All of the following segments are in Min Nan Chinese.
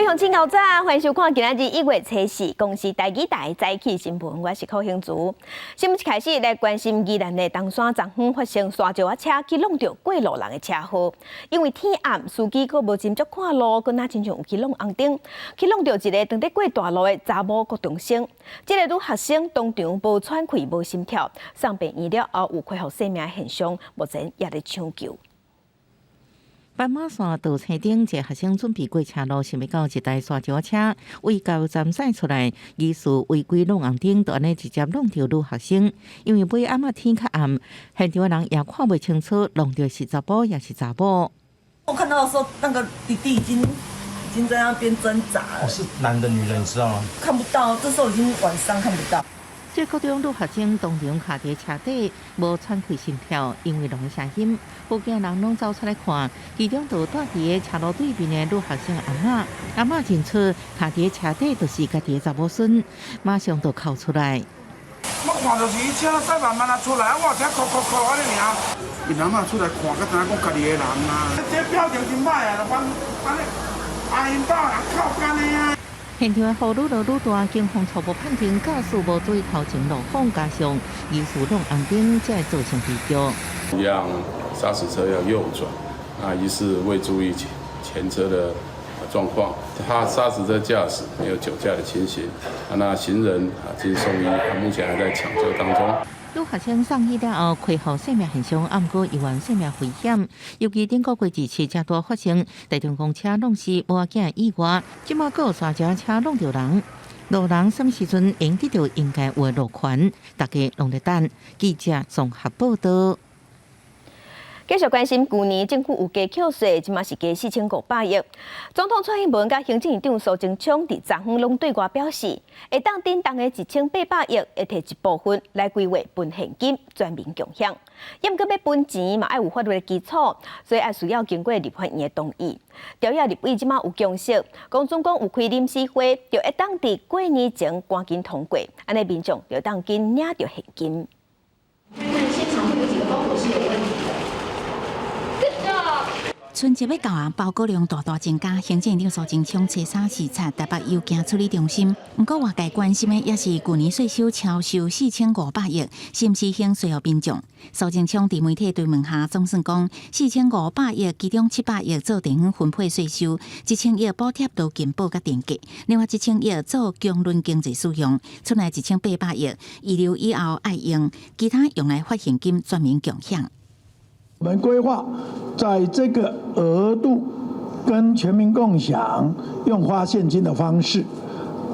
鄉親𠢕早，歡迎收看今仔日1月初四公視台語台早起新聞，我是柯興竹。新聞一開始來關心宜蘭的冬山昨昏發生沙石仔車去挵著過路人的車禍，因為天暗，司機閣無斟酌看路，閣若親像有去挵紅燈，去挵著一个當佇過大路的查某國中生。這个女學生當場無喘氣、無心跳，送病院了後有恢復生命現象，目前也佇搶救。斑馬線倒青燈，一个學生準備過車路，想欲到一台沙石仔車為加油站駛出來，疑似違規挵紅燈，就按呢直接挵著女學生。因為尾暗仔天較暗，現場的人也看袂清楚，挵著是查埔抑是查某。我看到的時候，那個弟弟已經在那邊掙扎了。哦，是男的女的，你知道嗎？看不到，這時候已經晚上看不到。這國中女學生當場卡佇車底，無喘氣心跳，因為挵的聲音，附近人攏走出來看，其中就蹛佇個車路對面的女學生阿嬤，阿嬤認出卡佇車底就是家己的查某孫，馬上就哭出來。我看著是伊車駛慢慢仔出來，我聽哭哭哭按呢爾。𪜶阿嬤出來看，才知影講家己的人啊。這表情真歹啊，反按呢，阿𪜶兜人哭干的啊。現場的雨愈落愈大，警方初步判定駕駛無注意頭前路況，加上疑似挵紅燈，才會造成悲劇。讓砂石車要右轉，那疑似未注意前車的狀況，他砂石車駕駛沒有酒駕的情形，那行人啊經送醫，目前還在搶救當中。女學生送醫了後，恢復生命現象，毋過猶原生命危險。尤其頂個月二七才拄發生，台中公車挵死某仔囝意外，這馬閣有沙石車挵著人，路人啥物時陣會得著應該有的路權，大家攏咧等。記者綜合報道。繼續關心，舊年政府有加扣稅，這馬是加4500億。總統蔡英文佮行政院長蘇貞昌佇昨昏攏對外表示，會當頂冬的1800億，會提一部分來規劃分現金，全民共享。毋過欲分錢嘛，愛有法律的基礎，所以愛需要經過立法院的同意。朝野立委這馬有共識，講總講有開臨時會，就會當佇過年前趕緊通過，按呢民眾就當緊領著現金。看看現場會有幾個包裹是有問題的。春節欲到啊，包裹量大大增加。行政院長蘇貞昌初三視察台北郵件處理中心，毋過外界關心的也是舊年稅收超收4500億，是毋是還稅予民眾？蘇貞昌佇媒體追問下，總算講四千五百億，其中700億做地方分配稅收，1000億補貼勞健保佮電價，另外1000億做強潤經濟使用，賰來1800億，預留以後愛用，其他用來發現金全民共享。我們規劃在這個額度跟全民共享，用發現金的方式，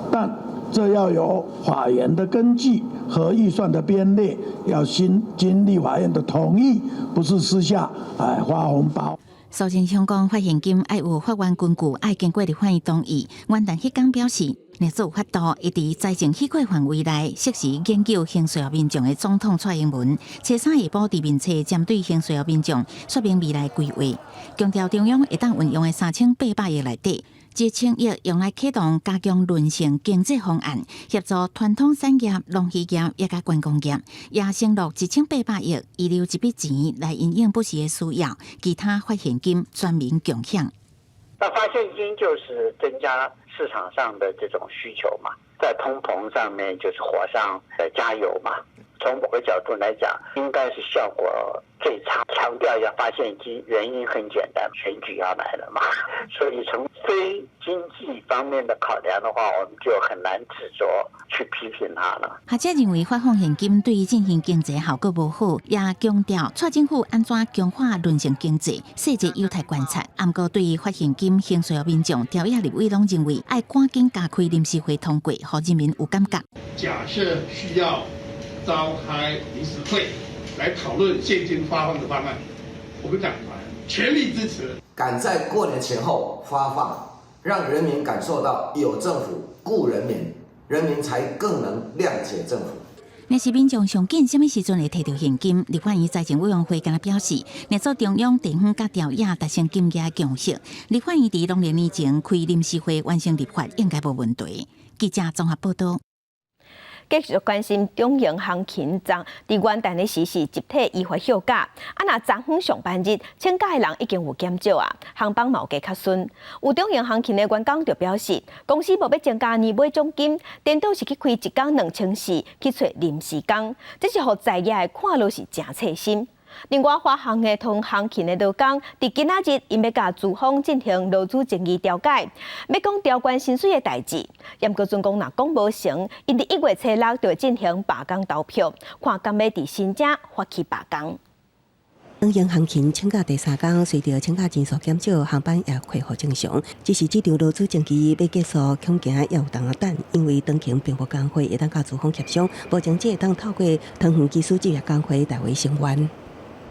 但這要有法源的根據和預算的編列，要先經立法院的同意，不是私下來發紅包。蘇貞昌講，發現金愛有法源根據，愛經過立法院同意。元旦彼工表示，若有法度，會佇財政許可範圍內，適時研究還稅予民眾的總統蔡英文，初三下晡佇面冊針對還稅予民眾說明未來規劃，強調中央會當運用的3800億內底，1000億用來啟動加強韌性經濟方案，協助傳統產業、農漁業以及觀光業，也承諾1800億預留一筆錢來因應不時的需要，其他發現金全民共享。那發現金就是增加市場上的這種需求嘛，在通膨上面就是火上加油嘛。從某個角度來講，應該是效果最差。強調要發現金，原因很簡單，選舉要來了嘛。所以從非經濟方面的考量的話，我們就很難執着去批評它了。學者認為發放現金對於振興經濟效果無好，也強調蔡政府按怎強化韌性經濟，細節有待觀察。毋過對於發現金還稅予民眾，朝野立委攏認為愛趕緊加開臨時會通過，予人民有感覺。假設需要召開臨時會來討論現金發放的方案，我們黨團全力支持。趕在過年前後發放，讓人民感受到有政府顧人民，人民才更能諒解政府。若是民眾上緊啥物時陣會提著現金？立法院財政委員會敢若表示，若做中央地方佮朝野達成金額共識，立法院佇農曆年前開臨時會完成立法，應該無問題。記者綜合報道。繼續關心長榮航勤昨佇元旦的時是集體依法休假，啊若昨昏上班日請假的人已經有減少啊，航班嘛有加較順。有長榮航勤的員工就表示，公司無欲增加年尾獎金，顛倒是去開一工2400去揣臨時工，這是予在業的看落是誠刺心。另外，華航的桃園航勤的勞工，佇今仔日𪜶欲佮資方進行勞資爭議調解，欲講調懸薪水的代誌。毋過準講若講無成，𪜶佇1月初6就會進行罷工投票，看敢欲佇新店發起罷工。長榮航勤請假第三工，隨著請假人數減少，航班也恢復正常。只是這場勞資爭議欲結束，恐驚猶有當等，因為長榮並無工會會當佮資方協商，目前只會當透過桃園機師職業工會代為聲援。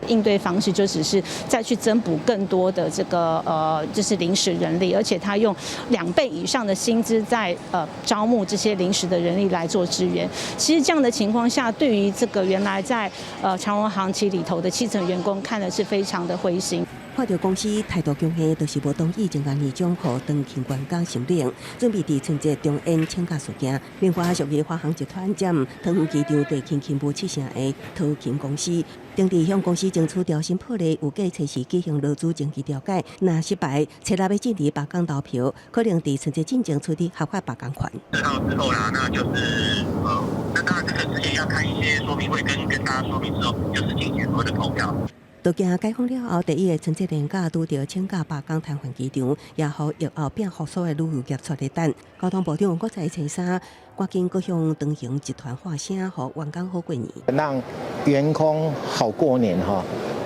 應對方式就只是再去增補更多的這個就是臨時人力，而且他用2倍以上的薪資在招募這些臨時的人力來做支援。其實這樣的情況下，對於這個原來在長榮航勤裡頭的基層員工，看的是非常的灰心。看著公司態度強硬，就是無同意增加年終予長勤員工申領，準備佇春節中延請假事件。另外，屬於華航集團佔桃園機場地勤勤務七成的桃勤公司，頂日向公司爭取調薪破例，預計初四舉行勞資爭議調解，若失敗，初六欲進行罷工投票，可能佇春節進前取得合法罷工權。 4號之後啦，那就是那當然這個之前要開一些說明會，跟大家說明之後，就是進行所謂的投票。都驚解封了後，第一個春節連假拄著請假罷工癱瘓機場，也予疫後變復甦的旅遊業掣咧等。交通部長閣在初三，趕緊閣向長榮集團喊聲，予員工好過年，讓員工好過年哈。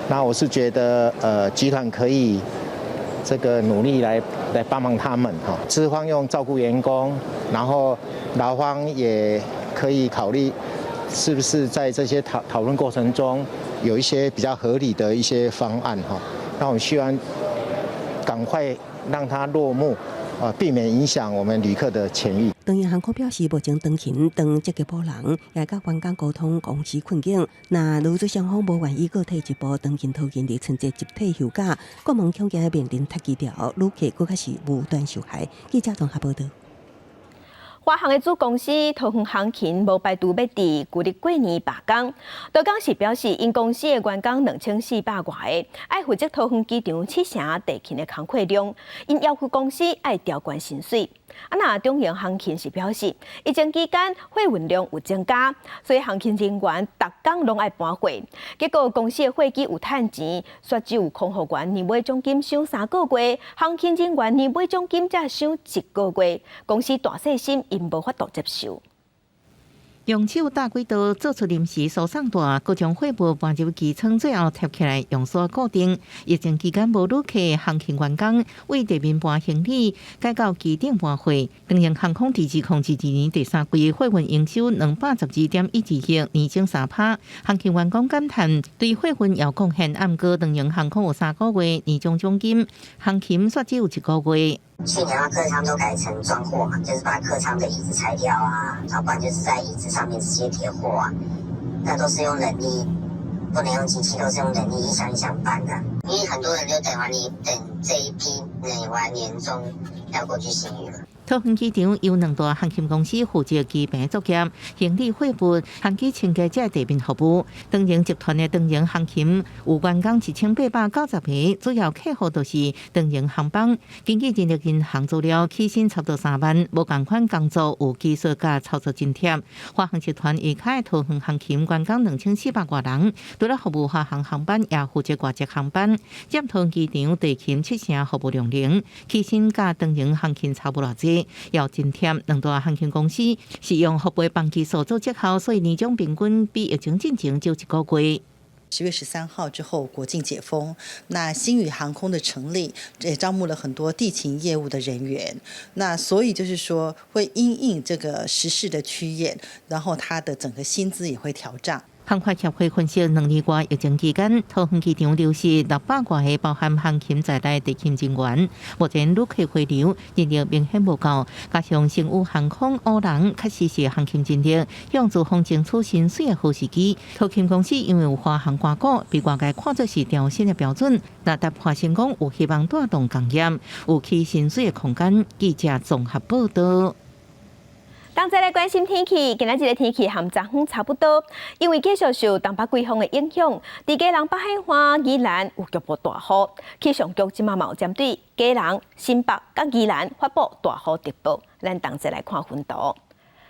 那我是覺得，集團可以這個努力來幫忙他們哈。資方用照顧員工，然後勞方也可以考慮，是不是在這些討論過程中，有一些比較合理的一些方案哈，那我們希望趕快讓它落幕，啊，避免影響我們旅客的權益。長榮航空表示，目前長勤當積極補人，也佮員工溝通公司困境。若勞資雙方無願意閣退一步，長勤桃勤佇春節集體休假，國門恐驚面臨窒機潮，旅客閣較是無端受害。記者綜合報導。華航的子公司桃園航勤無排除欲佇舊曆過年罷工。勞工是表示，𪜶公司的員工2400外个，愛負責桃園機場七成地勤的工課量，𪜶要求公司愛調懸薪水。啊，若長榮航勤是表示，疫情期間貨運量有增加，所以航勤人員逐工攏愛搬貨。結果公司的貨機有趁錢，煞只有空服員年尾獎金賞3個月，航勤人員年尾獎金才賞一個月。公司大細心，𪜶無法度接受。用手搭軌道做出臨時輸送帶，閣將貨物搬入機艙，最後貼起來用線固定。疫情期間無旅客，航勤員工對地面搬行李，改到機頂搬貨。長榮航空佇2022年第三季貨運營收212.12億，年增3%。航勤員工感嘆對貨運有貢獻，毋過長榮航空有3個月年終獎金，航勤煞只有一個月。去年啊，客艙都改成裝貨嘛，就是把客艙的椅子拆掉啊，然後不然就是在椅子上面直接疊貨啊，那都是用人力，不能用機器，都是用人力一箱一箱搬的。因為很多人就等完你等這一批領完年終要過去星宇了。桃園機場由兩大航勤公司負責機坪作業、行李貨物、航機清潔這地面服務。長榮集團的長榮航勤有員工1890個，主要客戶都是長榮航班。根據人力銀行資料，起薪差不多3萬，無仝款工作有技術佮操作津貼。華航集團下跤桃園航勤員工2400外人，除了服務華航航班，也負責外籍航班。佔桃園機場地勤七成服務量能，起薪佮長榮航勤差無偌濟。要津貼，兩大航空公司是用服務班機數做績效，所以年終平均比疫情進前少一個月。 10月13號之後，國境解封，那星宇航空的成立也招募了很多地勤業務的人員，那所以就是說會因應這個時事的趨演，然後他的整個薪資也會調漲。航發協會分析，2年外疫情期間，桃園機場流失600外個包含航勤在內地勤人員。目前旅客回流人力明顯無夠，加上星宇航空挖人確實是航勤人力向資方爭取薪水的好時機。桃勤公司因為有華航掛股，被外界看作是調薪的標準。若談判成功，有希望帶動工業，有起薪水的空間。記者綜合報導。當再來關心天氣，今仔日的天氣和昨昏差不多，因為繼續受東北季風的影響，佇基隆北海岸、宜蘭有局部大雨。氣象局這馬嘛有針對基隆、新北佮宜蘭發布大雨特報。咱同齊來看雲圖。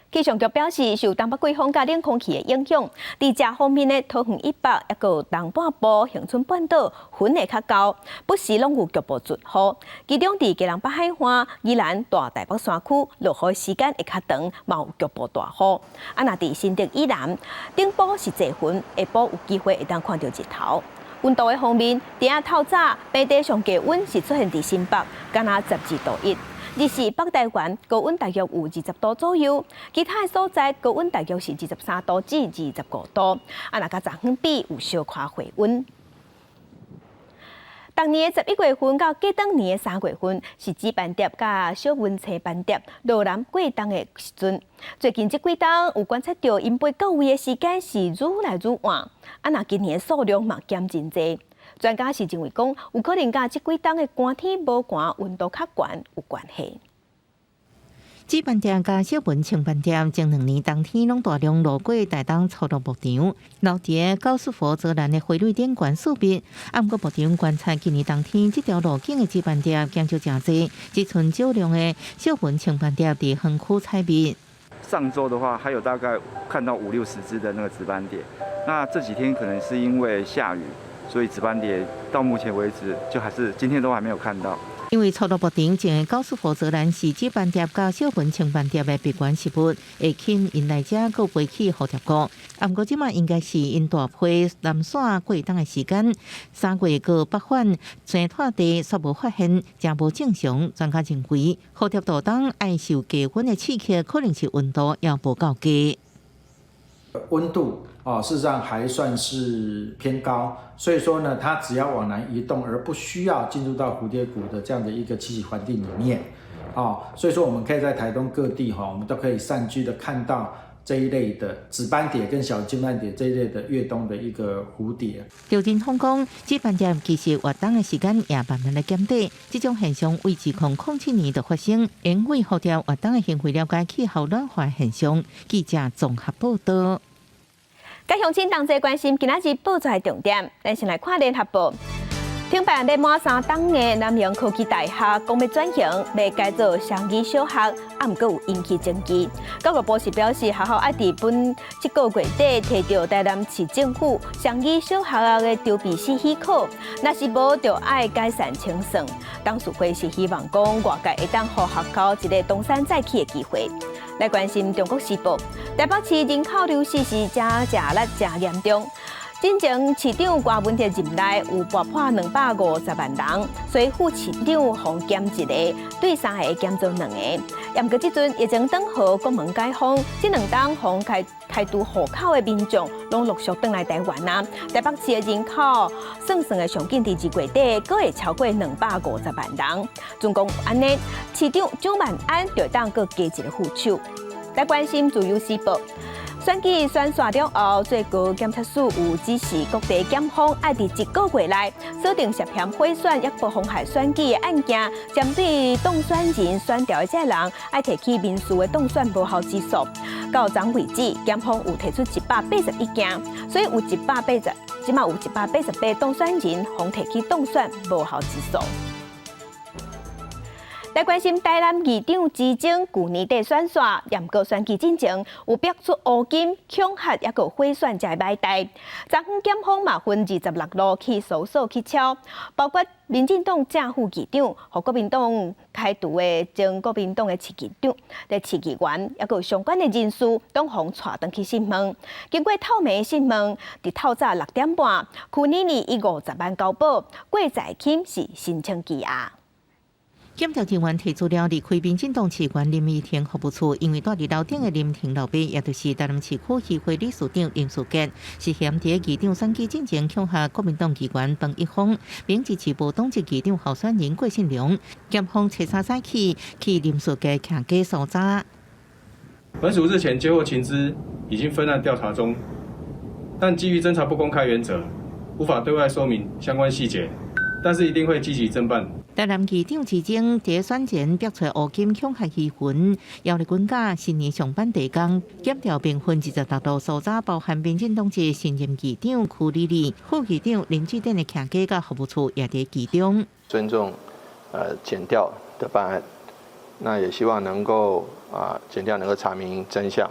氣象局表示，受東北季風佮冷空氣的影響，佇這方面的桃園以北，抑閣東半部、恆春半島，雲會較厚，不時攏有局部陣雨。其中佇基隆北海岸、宜蘭大台北山區，落雨時間會較長，嘛有局部大雨。啊，若佇新竹以南，頂晡是濟雲，下晡有機會會當看著日頭。溫度的方面，佇仔透早，平地上低溫是出現佇新北，敢若12度1。日是北台灣高溫大約有20度左右，其他的所在高溫大約是23度至25度。啊，若佮昨昏比有小可回溫。逐年的11月份到過轉年的3月份是紫斑蝶佮小文青斑蝶落南過冬的時陣。最近這幾冬有觀測著𪜶飛到位的時間是愈來愈晚，啊，若今年的數量嘛減真濟。專家是認為講，有可能佮這幾冬的寒天無寒，溫度較懸有關係。紫斑蝶佮小文青斑蝶前兩年冬天攏大量路過台東初鹿牧場，留佇高斯佛澤蘭的花蕊頂懸數筆。啊，毋過牧場觀察今年冬天這條路徑的紫斑蝶減少誠濟，只賰少量的小文青斑蝶佇園區採蜜。上週的話，還有大概看到五六十隻的那個紫斑蝶。那這幾天可能是因為下雨，所以紫斑蝶到目前為止就還是今天都還沒有看到。因為初鹿牧場種的高斯佛澤蘭是紫斑蝶佮小文青斑蝶的必選食物，會吸引𪜶來遮閣飛去蝴蝶谷。啊，毋過這馬應該是𪜶大批南徙過冬的時間，3月閣北返，生湠地煞無發現，誠無正常。專家認為，蝴蝶渡冬愛受低溫的刺激，可能是溫度猶無夠低。溫度啊，事實上還算是偏高，所以說呢，它只要往南移動，而不需要進入到蝴蝶谷的這樣的一個棲息環境裡面，啊，所以說我們可以在台東各地哈，我們都可以散居的看到這一類的紫斑蝶跟小金斑蝶這一類的越冬的一個蝴蝶。劉振峰講，紫斑蝶其實越冬的時間也慢慢來減短，這種現象為2007年就發生，因為蝴蝶越冬的行為了解氣候暖化現象。記者綜合報道。佮鄉親同齊關心今仔日報紙的重點，咱先來看聯合報。停辦欲滿3冬的南瀛科技大學，講欲轉型，欲改做雙語小學，啊，毋過有引起爭議。教育部是表示，學校愛佇本這個月底提著台南市政府雙語小學的籌備時許可，若是無，就愛解散清算。董事會是希望講外界會當予學校一個東山再起的機會。來關心中國時報，台北市人口流失是誠食力、誠嚴重。進前市長柯文哲任內有撥破250萬人，所以副市長予減一個，對三个減做兩個。毋過這陣疫情斷河，國門解封，這兩冬予開開除戶口的民眾攏陸續轉來台灣啊。台北市的人口算算的上緊佇2月底，閣會超過250萬人。總共按呢，市長蔣萬安就當閣加一個副手。來關心自由時報。選舉選煞了後，最高檢察署有指示各地檢方愛佇一個月內鎖定涉嫌賄選抑妨害選舉的案件，針對當選人選調的這人，愛提起民事的當選無效之訴。到昨為止，檢方有提出181件，所以有一百八十，這馬有188當選人予提起當選無效之訴。來關心台南議長之爭，舊年底選煞，毋過選舉進前有爆出烏金、恐嚇，抑閣賄選這個代誌。昨昏檢方嘛分26路去搜索去抄，包括民進黨正副議長、予國民黨開除的前國民黨的市議長、的市議員，抑閣相關的人士，攏予帶轉去訊問。經過透明訊問，佇透早6點半，邱妮妮以50萬交保，郭在欽是申請羈押。檢調人員提出了離開民進黨市議員林怡婷服務處，因為蹛佇樓頂的林婷老爸，也就是台南市區議會理事長林士傑，涉嫌佇議長選舉進前恐嚇國民黨議員彭一峰，並支持無黨籍議長候選人郭信良。檢方初三早起去林士傑徛家搜查。本署日前接獲情資，已經分案調查中，但基於偵查不公開原則，無法對外說明相關細節，但是一定會積極偵辦。台南議長之爭，佇選前逼出烏金恐嚇疑雲，姚麗君佮新年上班地工，檢調兵分26度搜查，包含民進黨籍新任議長柯立立、副議長林志典的徛家佮服務處也佇其中。尊重檢調的辦案，那也希望能夠啊檢調能夠查明真相，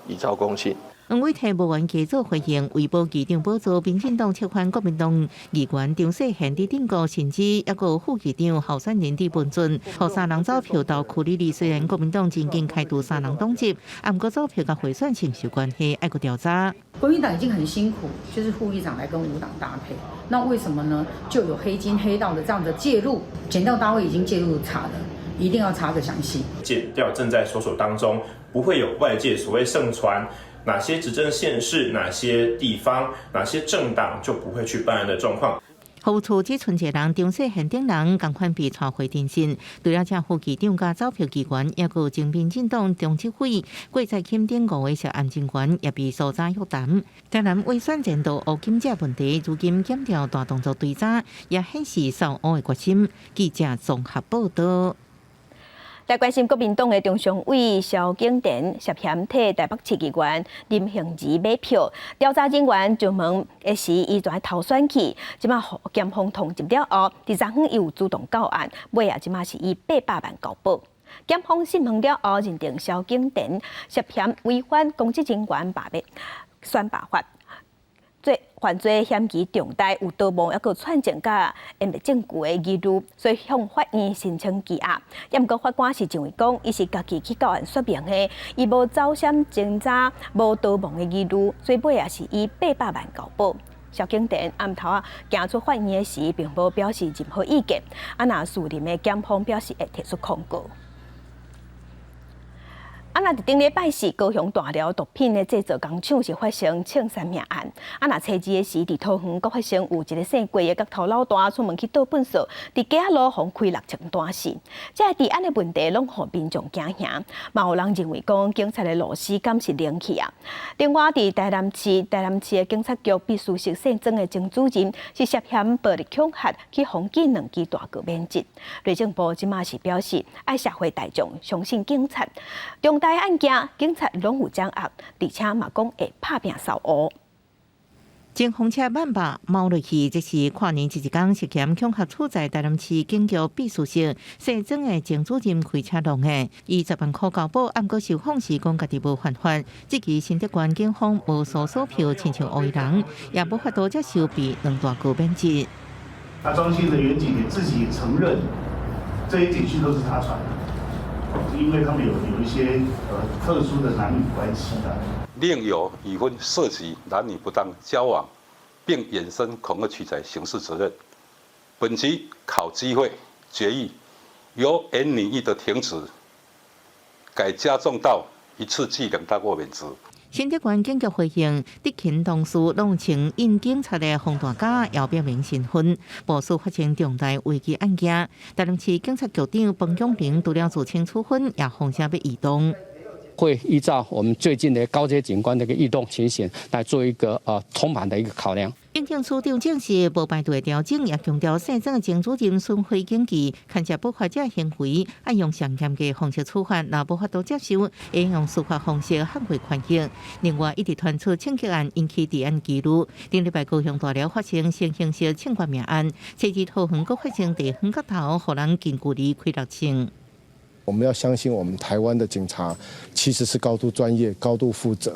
以昭公信。黃偉提無緣加做回應，為保議長寶座，民進黨撤換國民黨議員張世賢佇頂個，甚至抑閣副議長候選人佇文俊，予三人走票投柯立立。雖然國民黨真緊開除三人黨籍，毋過走票佮賄選是毋是有關係，愛閣調查。國民黨已經很辛苦，就是副議長來跟無黨搭配，那為什麼呢？就有黑金黑道的這樣的介入，檢調單位已經介入查了，一定要查個詳細。檢調正在搜索當中，不會有外界所謂盛傳。哪些執政縣市、哪些地方、哪些政黨就不會去辦案的狀況。服務處只賰一个人，張世賢等人仝款被帶回偵訊。除了這副議長佮走票議員，抑閣有前民進黨中執委郭在欽等五个涉案人員也被搜查約談。台南賄選前度烏金這問題，如今檢調大動作追查，也顯示掃烏的決心。記者綜合報道。來關心國民黨的中常委蕭景田涉嫌替台北市議員林杏兒買票，調查人員詢問的時，伊就逃選去，這馬檢方通緝了後，佇昨昏伊有主動告案，尾仔這馬是以800萬交保。檢方審問了後，認定蕭景田涉嫌違反公職人員罷免選罷法。罪犯罪嫌疑重大，有盜墓，抑閣串證佮湮滅證據的疑慮，所以向法院申請羈押。毋過法官是認為講，伊是家己去告案說明的，伊無走線偵查，無逃亡的疑慮，所以尾仔是以八百萬交保。蕭景田暗頭仔行出法院的時，並無表示任何意見。啊，若士林的檢方表示會提出抗告。啊！若佇頂禮拜四，高雄大寮毒品的製造工廠是發生槍殺命案。啊，若初二的時，佇桃園閣發生有一個姓郭的角頭老大出門去倒糞掃，佇街仔路予人開六槍彈死。這个治安的問題攏予民眾驚嚇，嘛有人認為講警察的螺絲敢是冷去啊。另外，佇台南市，台南市的警察局秘書室姓曾的曾主任是涉嫌暴力恐嚇，去予記兩支大過免職。內政部這馬是表示，愛社會大眾相信警察。重大案件，警察攏有掌握，而且嘛講會拍拚掃烏。前風車萬把貓落去，這是跨年前一工涉嫌恐嚇處在台南市警局秘書室姓曾的前主任開車弄的，伊10萬箍交保，毋過受訪時講家己無犯法。這期新竹縣警方無搜索票，親像烏人，也無法度接受被兩大高免職。那莊姓的員警也自己承認，這些簡訊都是他傳的，因為他們有一些特殊的男女關係的。另有已婚涉及男女不當交往，並衍生恐嚇取財刑事責任。本局考紀會決議，由原擬議的停職，改加重到一次記兩大過免職。新竹縣警局回應，執勤同事攏穿印警察的防彈甲，要表明身份，無數發生重大危機案件。台南市警察局長彭永玲除了自請處分，也風聲欲異動。會依照我們最近的高階警官的一個異動情形來做一個通盤的一個考量。警政署長證實無排除調整，也強調姓曾的前主任損毀警器，牽涉不法者行為，愛用上嚴格方式處罰，若無法度接受，會用司法方式捍衛權益。另外，一直傳出槍擊案引起治安疑慮。頂禮拜高雄大寮發生新形式槍決命案，初二桃園閣發生地方角頭，予人近距離開六槍。我們要相信，我們台灣的警察其實是高度專業、高度負責，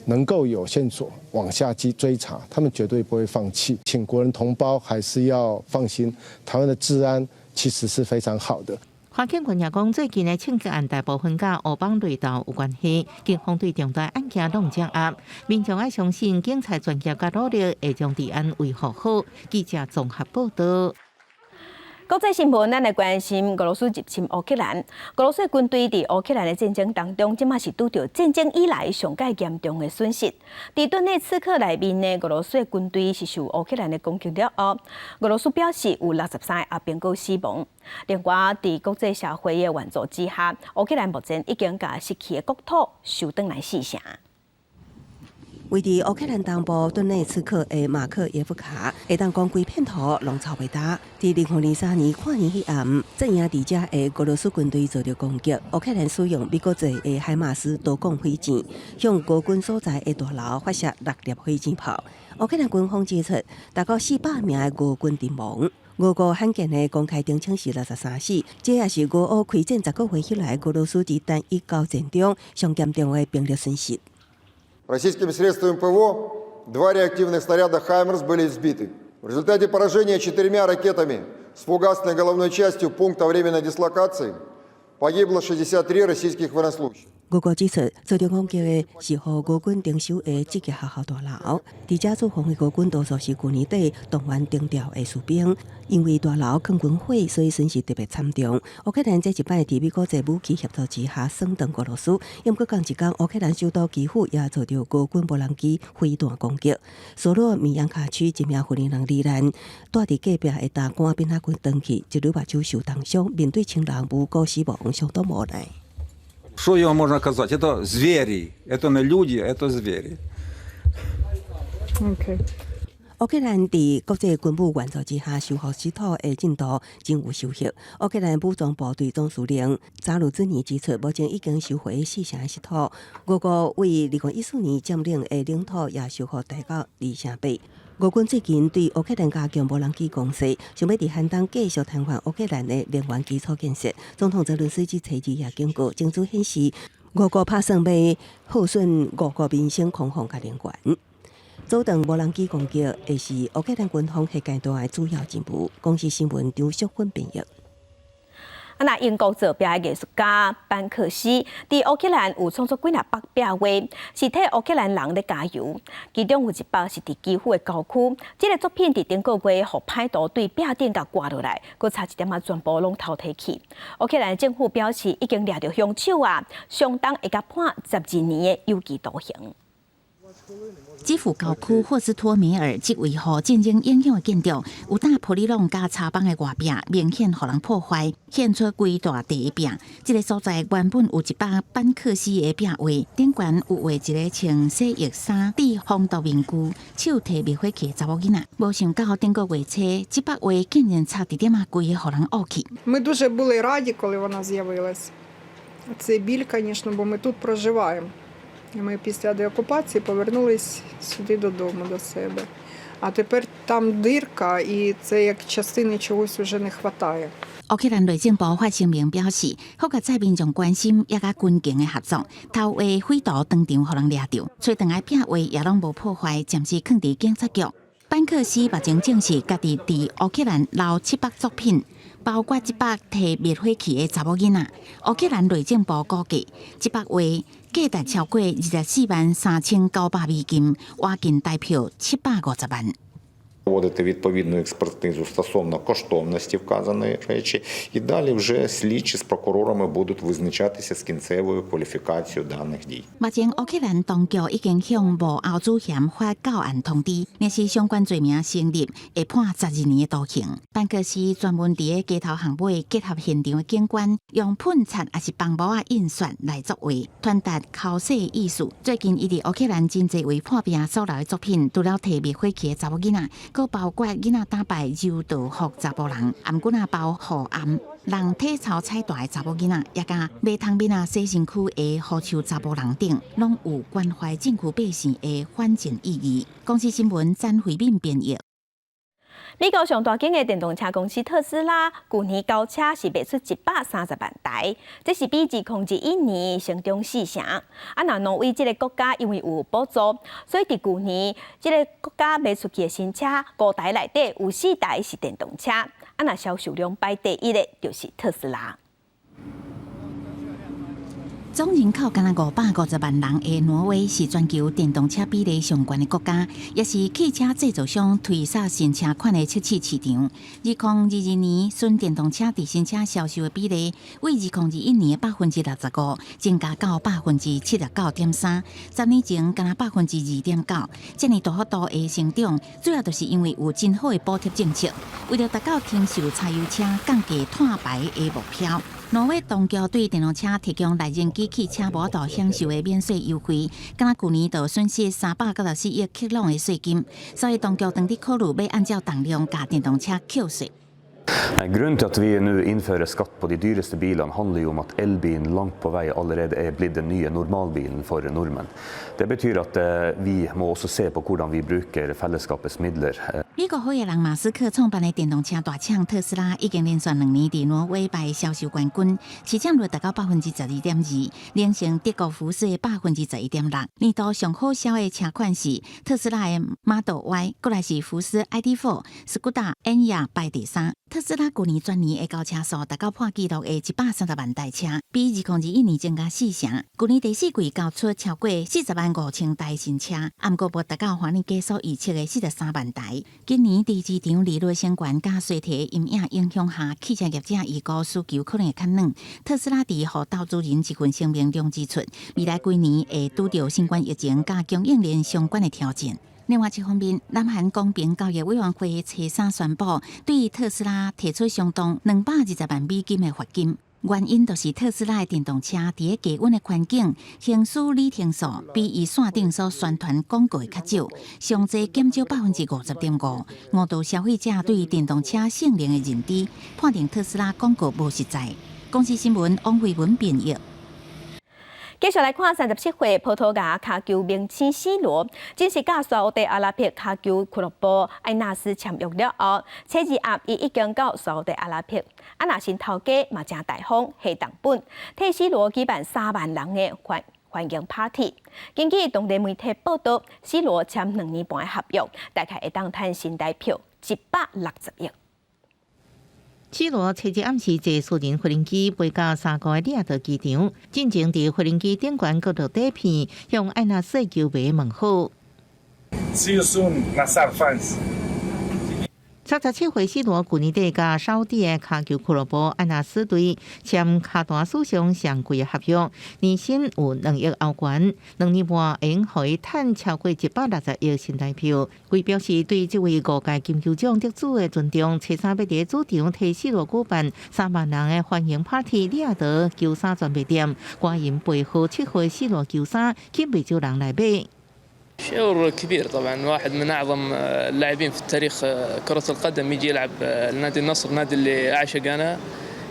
能夠有線索往下去追查，他們絕對不會放棄。請國人同胞還是要放心，台灣的治安其實是非常好的。華警官也講，最近的槍擊案大部分佮烏幫內鬥有關係，警方對重大案件攏掌握，民眾愛相信警察專業佮努力，會將治安維護好。記者綜合報道。國際新聞，咱來關心俄羅斯入侵烏克蘭。俄羅斯軍隊佇烏克蘭的戰爭當中，這馬是拄著戰爭以來上蓋嚴重的損失。佇頓涅茨克內面呢，俄羅斯的軍隊是受烏克蘭的攻擊了後，俄羅斯表示有63個阿兵哥死亡。另外，佇國際社會的援助之下，烏克蘭目前已經共失去的國土收轉來四成。位佇烏克蘭東部頓內茨克的馬克耶夫卡，會當講規片土攏臭袂焦。佇2023年跨年彼暗，陣營佇遮的俄羅斯軍隊遭著攻擊，烏克蘭使用美國製的海馬斯多管火箭，向俄軍所在的大樓發射六粒火箭炮。烏克蘭軍方指出，達到400名的俄軍陣亡。俄國罕見的公開澄清是63死，這也是俄烏開戰10個月以來，俄羅斯佇單一交戰中上嚴重的兵力損失。 Российскими средствами ПВО два реактивных снаряда «Хаймерс» были сбиты. В результате поражения четырьмя ракетами с фугасной головной частью пункта временной дислокации погибло 63 российских военнослужащих. 俄國指出，遭著攻擊的是予俄軍征收的職業學校大樓。佇遮駐防的俄軍多數是舊年底動員徵調的士兵，因為大樓囥軍火，所以損失特別慘重。烏克蘭這一擺佇美國在武器協助之下，掃蕩俄羅斯。毋過仝一工，烏克蘭首都基輔也遭著俄軍無人機飛彈攻擊。索羅米揚卡區一名婦人罹難，蹛佇隔壁的大官變仔滾轉去，一女目睭受重傷，面對親人無辜死亡，相當無奈。 Что его можно сказать? Это звери, это не люди, это звери. Okay. 烏克蘭佇國際軍武援助之下收復失土的進度真有收穫。烏克蘭武裝部隊總司令扎魯茲尼指出，目前已經收回四成失土。俄國為2014年佔領的領土也收復達到二成八。俄軍最近對烏克蘭加強無人機攻勢，想欲佇寒冬繼續癱瘓烏克蘭的能源基礎建設。總統澤倫斯基初二也警告，證據顯示，俄國拍算欲耗損俄國民生空防佮能源。阻斷無人機攻擊，會是烏克蘭軍方現階段的主要任務。公視新聞張淑芬編譯。啊，那英國做壁的藝術家班克斯，佇烏克蘭有創作幾若幅壁畫，是替烏克蘭人咧加油。其中有一幅是佇基輔的郊區，這個作品佇頂個月予歹徒對壁頂共掛落來，閣差一點仔全部攏偷提去。烏克蘭政府表示，已經掠著兇手啊，相當會共判12年的有期徒刑。基輔郊區霍斯托梅爾這位予戰爭影響的建築，有罩玻璃網佮插枋的外壁，明顯予人破壞，顯出規大塊壁。這个所在原本有一幅班克斯的壁畫，頂懸有畫一個穿洗浴衫、戴防毒面具、手提滅火器的查某囡仔。無想到頂個月初，這幅畫竟然差一點仔規个予人挖去。 Ми дуже були раді, коли вона з'явилась. Це біль, звісно, бо ми тут проживаємо. Ми після деокупації повернулись сюди додому до себе. А тепер там дирка, і це як частини чогось вже не вистачає. 烏克蘭內政部發聲明表示，予國際民眾關心，也佮軍警的合作，偷畫匪徒當場予人掠著，揣轉來壁畫也攏無破壞，暫時囥佇警察局。班克斯目前證實，家己佇烏克蘭留七幅作品，包括這幅提滅火器的查某囡仔。烏克蘭內政部估計，這幅畫價值超過24萬3900美金，換近台票750萬。 Проводити відповідну експертизу стосовно коштовності вказаної речі, і далі вже слідчі з прокурорами будуть визначатися з кінцевою кваліфікацією даних дій. 目前烏克蘭當局已經向幕後主嫌發告案通知，若是相關罪名成立，會判12年的徒刑。班克斯專門佇个街頭巷尾結合現場的景觀，用噴漆抑是磅箔仔印刷來作畫，傳達剾洗的意思。最近伊佇烏克蘭真濟位破病所留的作品，除了提滅火器的查某囡仔，閣包括囡仔打敗柔道服查埔人，頷頸仔包護頷。人體操彩帶的查某囡仔，也佮馬桶面仔洗身軀的護手查埔人等，攏有關懷戰區百姓的反戰意義。公視新聞詹慧敏編譯。美國上大間的電動車公司特斯拉，舊年交車是賣出130萬台，這是比2021年成長四成。啊，那挪威這个國家因為有補助，所以佇舊年這个國家賣出去的新車五台內底有四台是電動車。啊，若銷售量排第一的，就是特斯拉。總人口干焦550萬人的挪威是全球電動車比例上懸的國家，也是汽車製造商推銷新車款的測試市場。2022年，純電動車佇新車銷售的比例，為2021年的65%增加到79.3%，10年前干焦2.9%。這爾大幅度的成長，主要就是因為有真好的補貼政策，為著達到停售柴油車降低碳排的目標。挪威當局對電動車提供內燃機汽車無法度享受的免稅優惠，敢若舊年就損失394億克朗的稅金，所以當局當佇考慮欲按照重量共電動車扣稅。 Grunnen til at vi nå innfører skatt på de dyreste bilene, handler jo om at elbilen langt på vei allerede er blitt den nye normalbilen for nordmenn. Det betyr at vi må også se på hvordan vi bruker fellesskapets midler. 美國好野人馬斯克創辦的電動車大廠特斯拉，已經連續2年佇挪威排銷售冠軍，市佔率達到12.2%，領先德國福斯的11.6%。年度上好銷的車款是特斯拉的 Model Y，過來是福斯 ID.4、斯柯達 Enyaq 排第三。特斯拉舊年全年的交車數達到破紀錄的130萬台車，比2021年增加四成。舊年第四季交出超過40萬5千台新車，毋過無達到華爾街所預測的43萬台。今年佇市場利率升懸佮衰退陰影影響下，汽車業者預估需求可能會較軟。特斯拉佇予投資人一份聲明中指出，未來幾年會拄著新冠疫情佮供應鏈相關的挑戰。另外一方面，南韓公平交易委員會初三宣布，對特斯拉提出相當220萬美金的罰金。原因就是特斯拉的電動車佇低溫的環境行駛里程數比伊線頂所宣傳廣告的較少，上濟減少50.5%，誤導消費者對電動車性能的認知，判定特斯拉廣告無實在。公視新聞王慧文編譯。繼續來看37歲葡萄牙跤球明星 C 羅，正式佮沙烏地阿拉伯跤球俱樂部艾納斯簽約了後，星期二暗伊已經到沙烏地阿拉伯。啊，若新頭家嘛誠大方，下重本，替 C 羅舉辦3萬人的歡迎 party。根據當地媒體報道，C 羅簽2年半的合約，大概會當趁新台票160億。 C 羅初日暗時坐私人飛行機飛到沙烏地利雅得機場，進前佇飛行機頂懸閣落底片，向艾納斯球迷問好。 See you soon, Nassr fans. 37歲 C 羅舊年底佮沙烏地的跤球俱樂部艾納斯隊簽跤壇史上上貴的合約，年薪有2億歐元，2年半會用予伊趁超過160億新台票。佢表示對這位五屆金球獎得主的尊重，初三欲佇主場替 C 羅舉辦3萬人的歡迎 party，利雅得球衫專賣店，歡迎背號7號 C 羅球衫，吸引袂少人來買。 شعور كبير طبعا، واحد من اعظم اللاعبين في التاريخ كرة القدم يجي يلعب لنادي النصر، النادي اللي اعشق انا،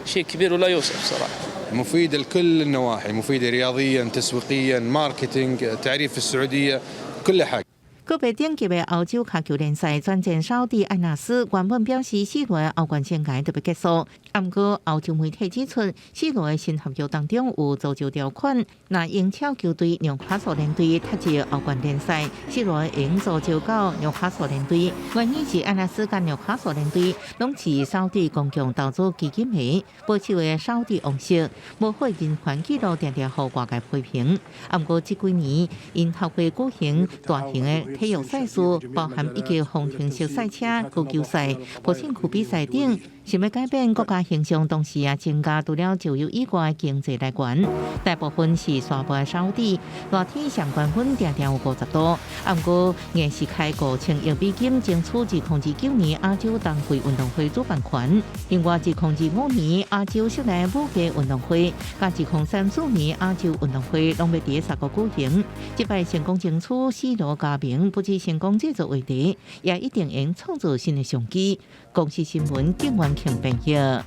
شيء كبير ولا يوصف صراحه. مفيدة لكل النواحي، مفيدة رياضيا، تسويقيا، marketing، تعريف في السعودية، كل حاجة. 個別頂級的歐洲跤球聯賽轉戰沙烏地艾納斯，原本表示 C 羅的歐冠生涯就欲結束。毋過歐洲媒體指出，C 羅的新合約當中有詛咒條款，若英超球隊紐卡素聯隊脫出歐冠聯賽，C 羅會用租借到紐卡素聯隊。原因是艾納斯佮紐卡素聯隊攏是沙烏地公共投資基金會保守的沙烏地王室，無好人權紀錄，定定予外界批評。毋過這幾年，𪜶透過舉行大型的體育賽事，包含一級方程式賽車、高球賽、普信區比賽等，想欲改變國家形象，同時也增加除了石油以外的經濟來源。大部分是沙漠的沙烏地，熱天上懸溫定定有50度，毋過硬是開5000億美金爭取2029年亞洲冬季運動會主辦權。另外，2025年亞洲室內武技運動會，佮2034年亞洲運動會，攏欲佇沙國舉行。這擺成功爭取 C 羅加盟，不只成功製造話題，也一定會創造新的商機。公視新聞景元慶編譯。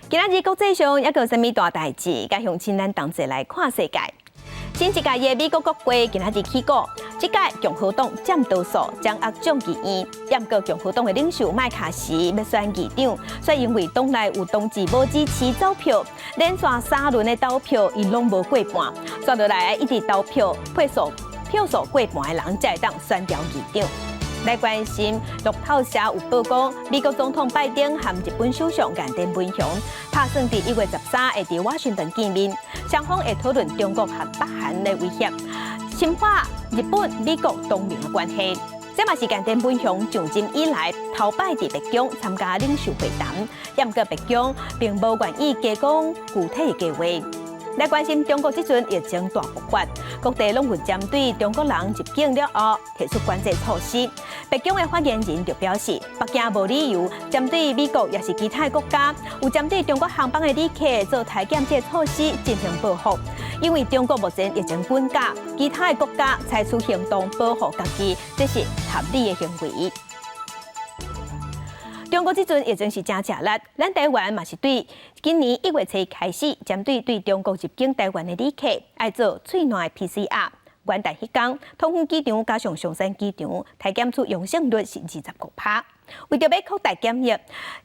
今仔日國際上猶閣有啥物大代誌？共鄉親咱同齊來看世界。新一屆的美國國會今仔日起鼓，這屆共和黨佔多數，掌握眾議院。毋過共和黨的領袖麥卡錫欲選議長，卻因為黨內有同志無支持走票，連續三輪的投票伊攏無過半，煞落來一直投票票數過半的人才會當選著議長。來關心路透社有報講，美國總統拜登和日本首相岸田文雄拍算佇1月13會佇華盛頓見面，雙方會討論中國和北韓的威脅，深化日本美國同盟的關係。這嘛是岸田文雄上任以來頭擺佇白宮參加領袖會談，毋過白宮並無願意提供具體的計劃。來關心中國這陣疫情大爆發，各地攏有針對中國人入境了後提出管制措施。白宮的發言人就表示，北京無理由針對美國抑是其他國家有針對中國航班的旅客做體檢這個措施進行報復，因為中國目前疫情滾價，其他的國家採取行動保護家己，這是合理的行為。中國這陣疫情是誠食力，咱台灣嘛是對今年1月初開始，針對對中國入境台灣的旅客，愛做喙瀾的 PCR。元旦彼工，桃園機場加上松山機場，體檢出陽性率是25%。為著欲擴大檢疫，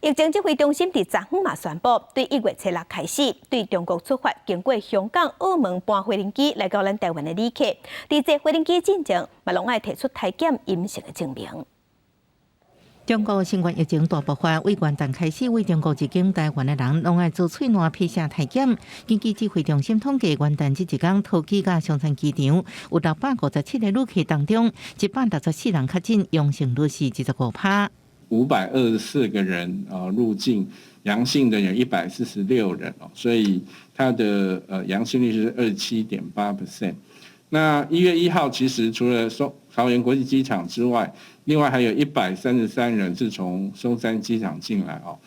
疫情指揮中心佇昨昏嘛宣布，對1月初6開始，對中國出發經過香港、澳門班飛行機來到咱台灣的旅客，佇坐飛行機進前，嘛攏愛提出體檢陰性的證明。中國新冠疫情大爆發，對元旦開始，對中國入境台灣的人，攏愛做喙瀾 PCR 體檢。根據指揮中心統計，元旦這一工，桃機佮松山機場有657個旅客當中，164人確診，陽性率是25%。 524個人啊入境，陽性的有146人哦，所以它的陽性率是27.8%。那1月1號，其實除了松桃園國際機場之外，另外還有133人是從松山機場進來哦，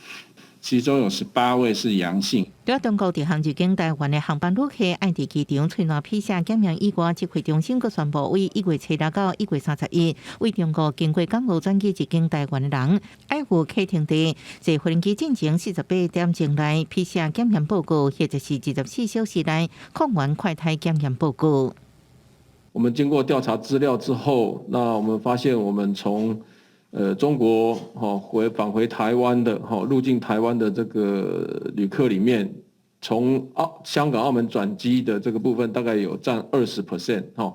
其中有18位是陽性。對中國直航入境台灣的航班旅客，愛佇機場喙瀾 PCR 檢驗以外，指揮中心閣宣布，對1月初6到1月31，對中國經過港澳轉機入境台灣的人，愛赴客廳地坐飛機進前48點鐘內 PCR 檢驗報告，或者是24小時內抗原快篩檢驗報告。我們經過調查資料之後，那我們發現我們從中國哈返回台灣的哈入境台灣的這個旅客裡面，從香港、澳門轉機的這個部分大概有佔20% 哈。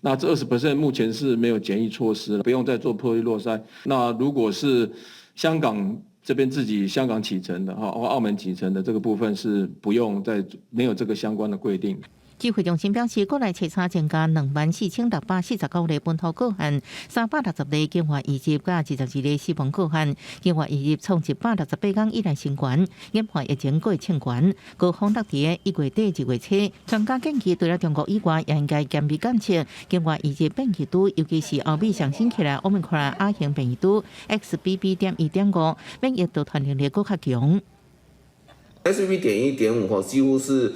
那這20% 目前是沒有檢疫措施，不用再做破例落篩。那如果是香港這邊自己香港啟程的哈或澳門啟程的這個部分是不用再沒有這個相關的規定。指揮中心表示，國內初三增加24,649例本土個案，360例境外移入，佮22例死亡個案。境外移入創168天以來新懸，研判疫情閣會衝懸。高峰落佇1月底2月初，專家建議，除了中國以外，也應該嚴密監測境外移入變異株，尤其是歐美上新起來奧密克戎亞型變異株 XBB.1.5，免疫逃脫能力閣較強。 XBB 點一點五哈，幾乎是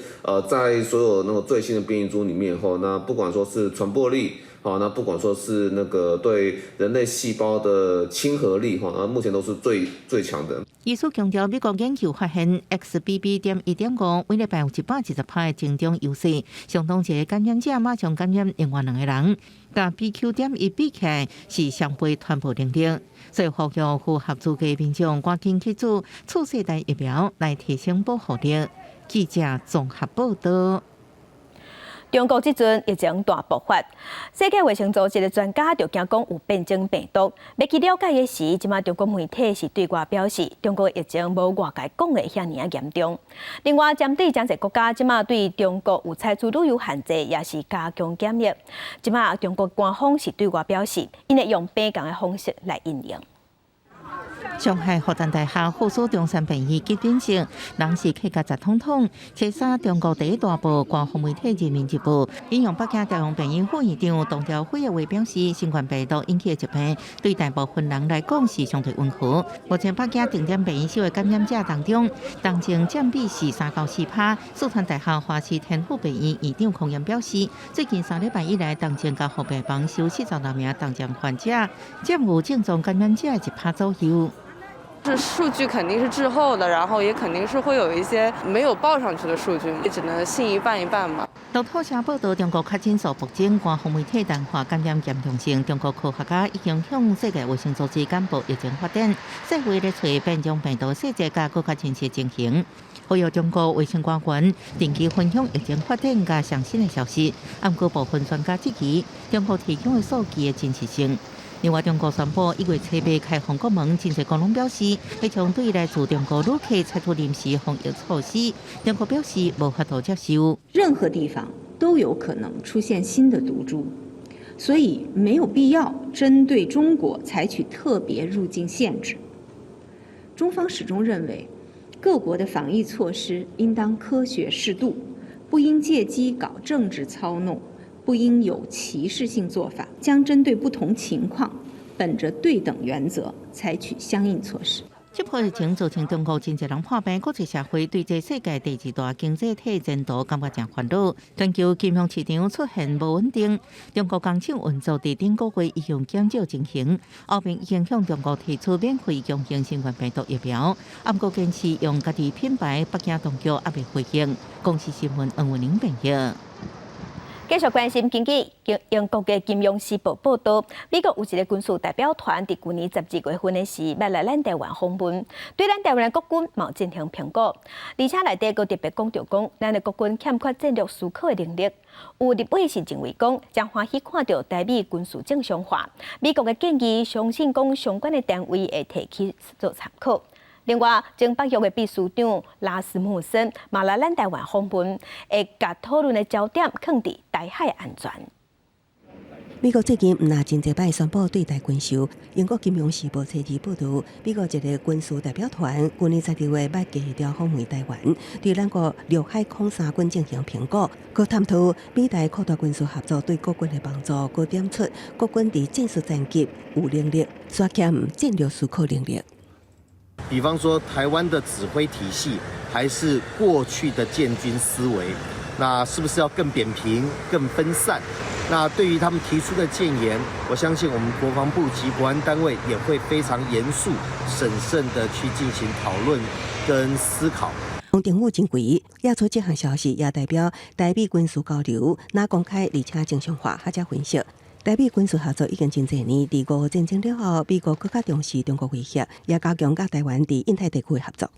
在所有那個最新的變異株裡面哈，那不管說是傳播力，好，那不管說是那個對人類細胞的親和力哈，那目前都是最最強的。醫師強調，美國研究發現 XBB.1.5每禮拜有120%的增長優勢，相當一個感染者馬上感染另外兩個人，佮 BQ.1比起來是雙倍傳播能力。所以，呼籲符合資格民眾趕緊去注次世代疫苗來提升保護力。記者綜合報道。中國這陣疫情大爆發，世界衛生組織的專家就驚講有變種病毒。欲去了解的時，這馬中國媒體是對外表示，中國疫情無外界講的遐爾仔嚴重。另外，針對誠濟國家這馬對中國有採取旅遊限制，也是加強檢疫。這馬中國官方是對外表示，𪜶會用平仝的方式來因應。上海復旦大學附屬中山病院急診室，人是客甲雜統統。初三，中國第一大報官方媒體《人民日報》引用北京朝陽病院副院長董朝暉的話表示，新冠病毒引起的疾病對大部分人來講是相對溫和。目前北京定點病院收的感染者當中，重症佔比是3到4%。四川大學華西天府病院院長孔岩表示，最近3禮拜以來，重症加護病房收46名重症患者，佔有症狀感染者1%左右。是數據肯定是滯後的，然後也肯定是會有一些沒有報上去的數據，也只能信一半一半吧。路透社報道，中國確診數暴增，官方媒體淡化感染嚴重性。中國科學家已經向世界衛生組織簡報疫情發展，世衛咧揣變種病毒細節佮閣較清晰情形。呼籲中國衛生官員定期分享疫情發展佮上新的消息。毋過部分專家質疑中國提供的數據的真實性。另外，中國宣布1月初八開放國門，真濟國攏表示欲將對來自中國旅客採取臨時防疫措施。中國表示無法度接受。任何地方都有可能出現新的毒株，所以沒有必要針對中國採取特別入境限制。中方始終認為，各國的防疫措施應當科學適度，不應借機搞政治操弄，不應有歧視性做法，將針對不同情況，本着對等原則採取相應措施。這波疫情造成中國真濟人破病，國際社會對這世界第二大經濟體前途感覺誠煩惱。全球金融市場出現無穩定，中國工廠運作佇頂個月一向減少情形。歐盟已經向中國提出免費供應新冠病毒疫苗，毋過堅持用家己品牌，北京當局猶未回應。公視新聞黃文玲編譯。繼續關心經濟，英國的金融時報報導，美國有一个軍事代表團佇舊年12月份的時，欲來咱台灣訪問，對咱台灣的國軍嘛進行評估，而且內底閣特別講著講，咱的國軍欠缺戰略思考的能力。有立委是認為講，誠歡喜看著台美軍事正常化，美國的建議相信講相關的單位會提去做參考。另外，前北約的秘書長拉斯穆森嘛來咱台灣訪問，會共討論的焦點囥佇台海安全。美國最近毋但真濟擺宣布對台軍售，英國金融時報初二報導，美國一个軍事代表團舊年12月欲低調訪問台灣，對咱國陸海空三軍進行評估，閣探討美台擴大軍事合作對國軍的幫助，閣點出國軍佇戰術戰擊有能力，煞欠戰略思考能力。比方說，台灣的指揮體系還是過去的建軍思維，那是不是要更扁平、更分散？那對於他們提出的建言，我相信我們國防部及國安單位也會非常嚴肅、審慎的去進行討論跟思考。政府真貴，釋出這項消息也代表台美軍事交流，若公開而且正常化，較才分析。台美軍事合作已經真濟年，佇俄烏戰爭了後，美國閣較重視中國威脅，也加強佮台灣佇印太地區的合作。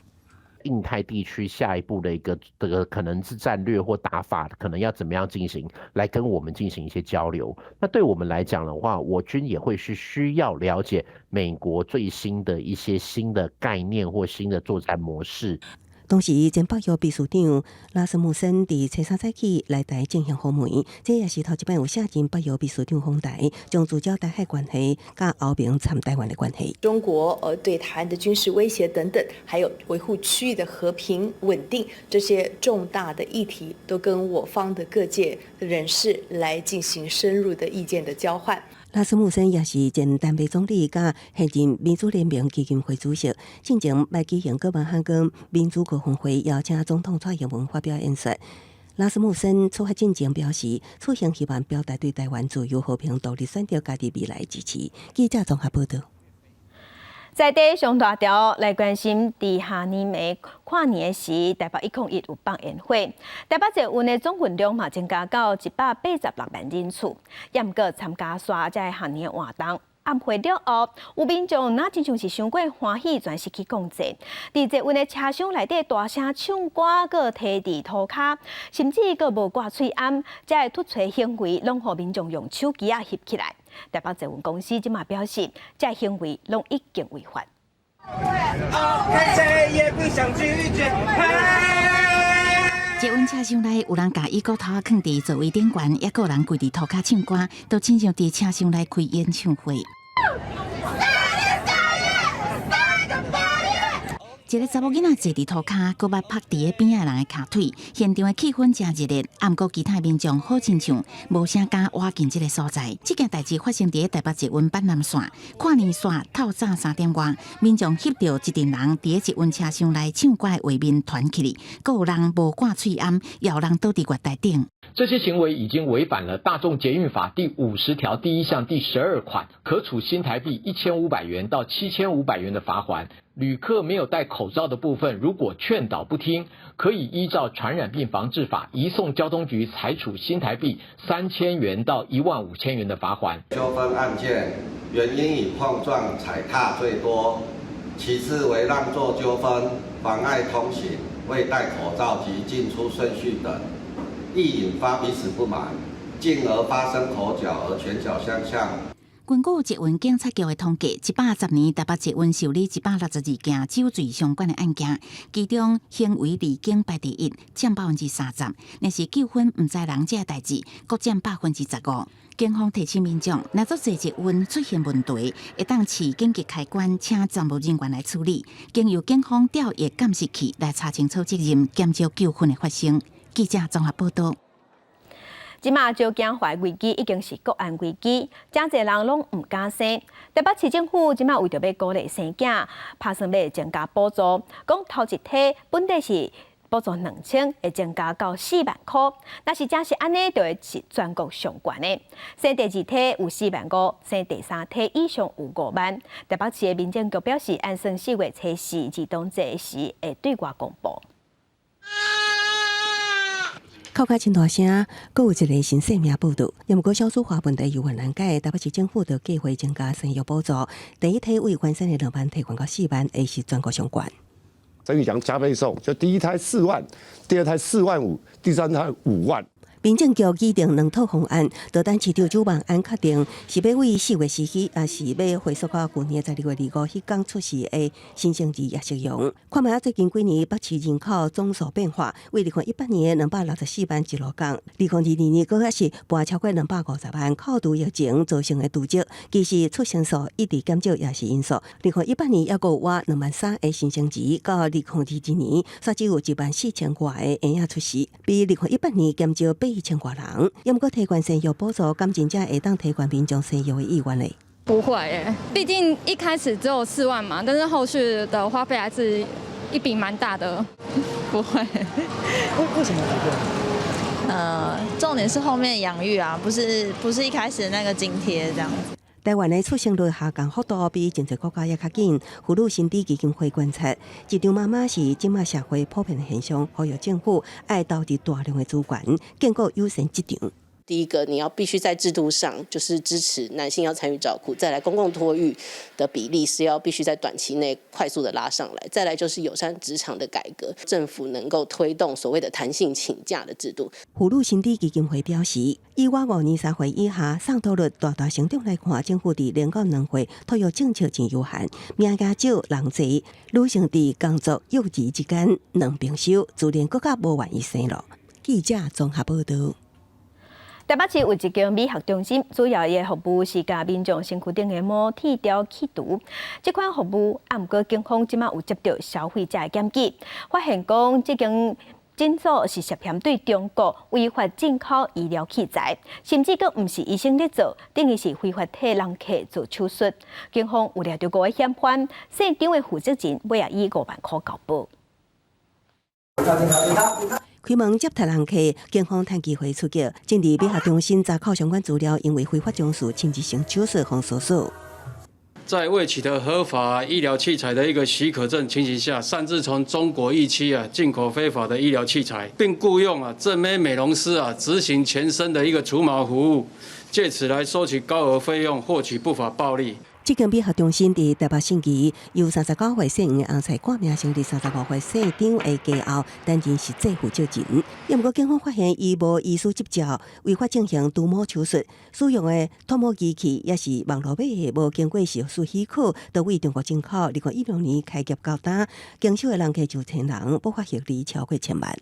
印太地區下一步的一個這個可能是戰略或打法，可能要怎麼樣進行，來跟我們進行一些交流。那對我們來講的話，我軍也會是需要了解美國最新的一些新的概念或新的作戰模式。同時，前北約秘書長拉斯穆森佇初三早起來台進行訪問，這也是頭一擺有卸任北約秘書長訪台，將聚焦台海關係佮歐盟參台灣的關係。中國對台灣的軍事威脅等等，還有維護區域的和平穩定這些重大的議題，都跟我方的各界人士來進行深入的意見的交換。拉斯穆森也是前丹麥總理，佮現任民主聯盟基金會主席。進前欲舉行哥本哈根民主高峰會，邀請總統蔡英文發表演說。拉斯穆森出發進前表示，此行希望表達對台灣自由和平獨立選擇家己未來支持。記者綜合報導。在地上大條來關心，佇下暝暝跨年時，台北101有放煙火，台北捷運的總運量嘛增加到186萬人次。也毋過參加煞這個跨年活動，暗會了後，有民眾若親像是傷過歡喜，全失去控制。佇捷運的車廂內底大聲唱歌，閣提佇塗跤，甚至閣無掛喙罨，這个凸槌行為攏予民眾用手機仔翕起來。台北捷運公司這馬表示，這个行為攏已經違法。誰也不想拒絕。捷運車廂內有人共椅骨頭仔囥佇座位頂懸，也閣有人跪佇塗跤唱歌，都親像佇車廂內開演唱會。一个查某囡仔坐佇塗跤，閣欲拍佇咧邊仔人的跤腿，現場的氣氛誠熱烈。毋過其他民眾好親像無啥敢倚近這个所在。這件代誌發生佇咧台北捷運板南線，跨年煞透早3點外，民眾翕著一陣人佇咧捷運車廂內唱歌的畫面傳起來，閣有人無掛喙罨，也有人倒佇月台頂。這些行為已經違反了《大眾捷運法》第50條第1項第12款，可處新台幣1500元到7500元的罰鍰。旅客沒有戴口罩的部分，如果勸導不聽，可以依照《傳染病防治法》移送交通局裁處新台幣3000元到15000元的罰鍰。糾紛案件原因以碰撞、踩踏最多，其次為讓座糾紛、妨礙通行、未戴口罩及進出順序等，易引發彼此不滿，進而發生口角而拳腳相向。根據捷運警察局的統計，110年台北捷運受理162件酒醉相關的案件，其中行為離經排第一，佔30%；若是糾紛毋知人這个代誌，閣佔15%。警方提醒民眾，若做坐捷運出現問題，會當持緊急開關，請站務人員來處理，經由警方調閱監視器來查清楚責任，減少糾紛的發生。記者綜合報道。這馬少子化危機已經是國安危機，誠濟人攏毋敢生。台北市政府這馬為著欲鼓勵生囝，拍算欲增加補助，講頭一胎本底是補助2000，會增加到4萬箍。若是真是按呢，就會是全國上懸的。生第二胎有4萬5，生第三胎以上有5萬。台北市的民政局表示，按算4月初四兒童節時會對外公布。哭甲真大聲，閣有一个新生命報到。毋過少子化問題猶原難解，台北市政府就計劃增加生育補助。第一胎為原先的2萬提懸到4萬，會是全國上懸。等於講加倍送，就第一胎4萬，第二胎4萬5，第三胎5萬。民政局擬定兩套方案，就等市長周萬安確定是欲為4月時起，抑是欲回溯到舊年12月25彼工出世的新生兒也適用。看覓仔最近幾年北市人口總數變化，為2018年264萬一路降，2022年閣還是跋超過250萬，扣除疫情造成的堵塞，其實出生數一直減少也是因素。2018年猶閣有倚2萬3个新生兒，到2022年，煞只有1萬4千外个嬰仔出世，比2018年減少8千外人，猶毋過提懸生育補助，敢真正會當提懸民眾生育的意願咧？不會欸，畢竟一開始只有4萬嘛，但是後續的花費還是一筆蠻大的。不會，為什麼不會？重點是後面養育啊，不是一開始那個津貼這樣子。台灣的出生率下降幅度比真濟國家也較緊。婦女身體基金會觀察，職場媽媽是這馬社會普遍的現象，呼籲政府愛投入大量的資源，建構友善職場。第一個，你要必須在制度上就是支持男性要參與照顧，再來公共托育的比例是要必須在短期內快速的拉上來，再來就是友善職場的改革，政府能夠推動所謂的彈性請假的制度。婦女身體基金會表示，以我5年3歲以下送托率大大成長來看，政府佇0到2歲托育政策真有限，名額少人濟，女性佇工作育兒之間兩邊收，自然閣較無願意生囉。記者綜合報道。台北市有一間美學中心，主要的服務是共民眾身軀頂的毛剃掉去除。這款服務，啊，毋過警方這馬有接著消費者的檢舉，發現講這間診所是涉嫌對中國違法進口醫療器材，甚至閣毋是醫生咧做，等於是非法替人客做手術。警方有掠著五个嫌犯，姓張的負責人尾仔以5萬箍交保。開門接待人客，警方趁機會出擊，針對美學中心查扣相關資料，因為非法從事侵入性手術予搜索。在未取得合法醫療器材的一個許可證情形下，擅自從中國疫區啊進口非法的醫療器材，並僱用啊正妹美容師啊執行全身的一個除毛服務，借此來收取高額費用，獲取不法暴利。這間美學中心佇台北信義，由39歲姓黃的翁妻掛名成立35歲姓張的家後擔任實際負責人。猶毋過警方發現伊無醫師執照，違法進行除毛手術，使用的脫毛機器也是網路買的，無經過藥師許可，就對中國進口。2016年開業到今，經手的人客上千人，不法獲利超過千萬。